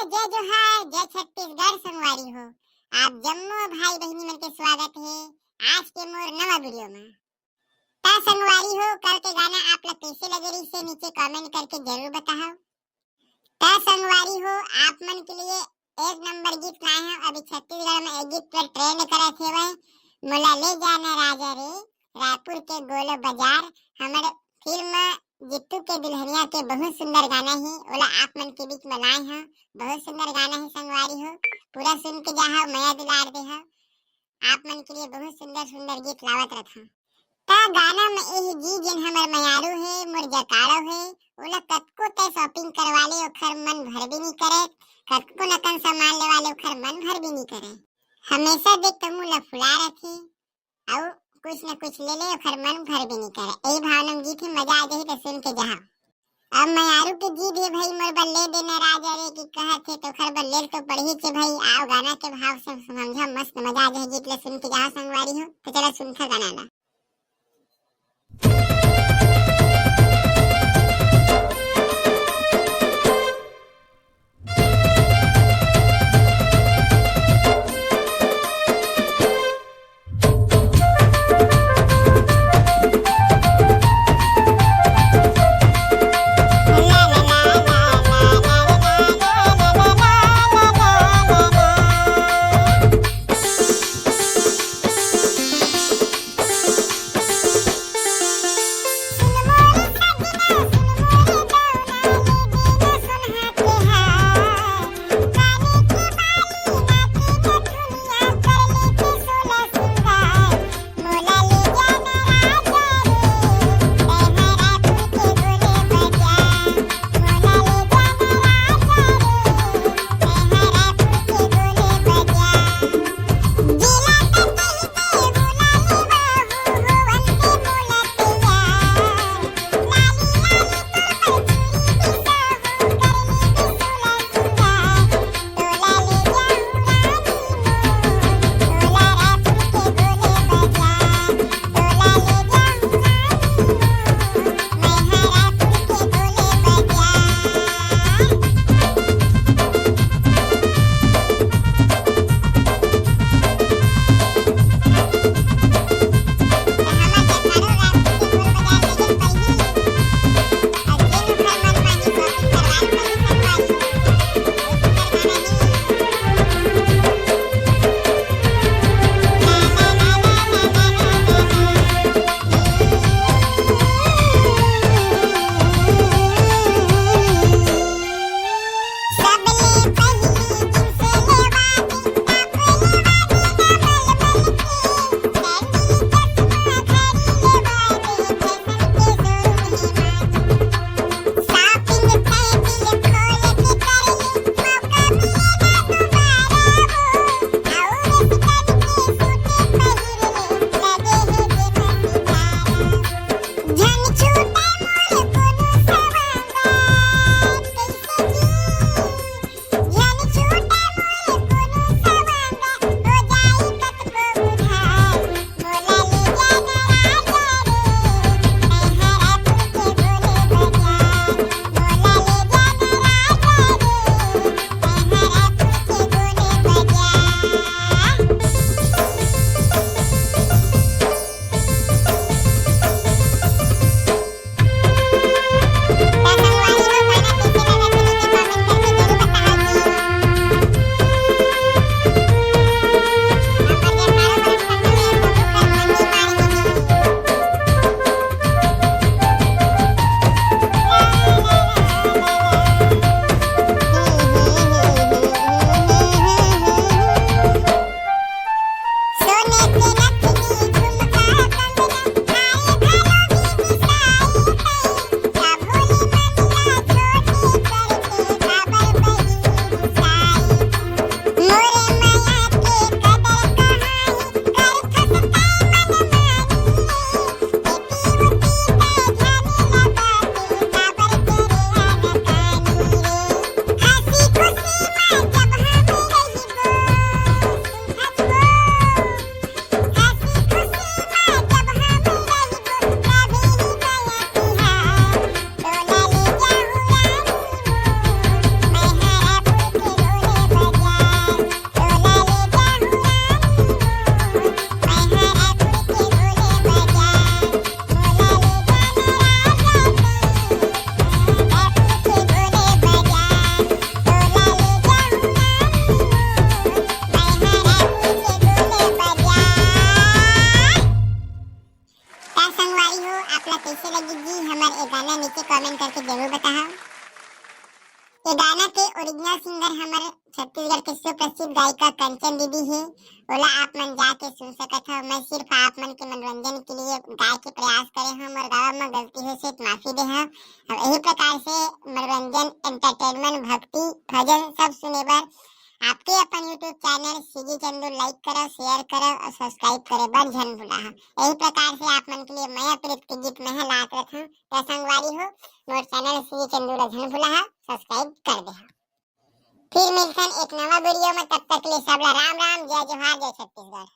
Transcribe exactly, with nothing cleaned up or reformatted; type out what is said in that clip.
जय जोहार, जय छत्तीसगढ़ संगवारी हो। आप जम्मो भाई बहिनी मन के स्वागत हे आज के मोर नवा वीडियो में। त संगवारी हो, कल के गाना आप ला कैसे लगे रहिसे, नीचे कमेंट करके जरूर बताओ। त संगवारी हो, आप मन के लिए एक नंबर गीत लाए हंव। अभी छत्तीसगढ़ में एक गीत पर ट्रेंड करत हेवय, मोला ले जाना राजा रे, रायपुर के गोलो बाजार। हमर फिल्म जित्तू के दुल्हनिया के बहुत सुंदर गाना हे, ओला आप मन के बीच में लाए हंव। बहुत सुंदर गाना हे संगवारी हो, पूरा सुन के जाहव, मया दुलार देहव। आप मन के लिए बहुत सुंदर सुंदर गीत लावत रथंव। त गाना में एही जी जेन हमर मयारू हे, मोर जकाड़ो हे, ओला कतको तय शॉपिंग करवा ले, ओखर मन भर भी नहीं करे, कतको नकन सामान लेवा ले, ओखर मन भर भी नहीं करे। हमेशा देख के मुंह ला फुला रथे, अउ कुछ न कुछ ले ले, ओखर मन भर भी नहीं करे। यही भावना में गीत हे, मजा आ जाही त सुन के जाहव। अब मयारू के जिद हे भाई, मोर बर ले देना राजा रे, कि कहत हे, तो ओखर बर ले तो पड़ही चे भाई। आओ गाना के भाव से समझा, मस्त मजा आ जाए गीत ला सुन के जाओ संगवारी हो। तो चला सुनथा गाना ला। ओरिजिनल सिंगर हमर छत्तीसगढ़ के सुप्रसिद्ध गायिका कंचन दीदी हे, ओला आप मन जाके सुन सकत हव। मैं सिर्फ आप मन के मनोरंजन के लिए गाय के प्रयास करे हव, मोर गावा म गलती होइस हे त माफी देहव। अब यही प्रकार से मनोरंजन, एंटरटेनमेंट, भक्ति, भजन सब सुने बर आपके अपन YouTube चैनल सीजी चंदू लाइक करव, शेयर करव और सब्सक्राइब करे बर झन भुलाहव। यही प्रकार से आप मन के लिए मया प्रीत के गीत मैं ह लात रखहूं। त संगवारी हो, मोर चैनल सीजी चंदू ला झन भुलाहव, सब्सक्राइब कर देहव। फिर मिलथन एक नवा वीडियो में, तब तक के लिए सबला राम राम, जय जोहार, जय छत्तीसगढ़।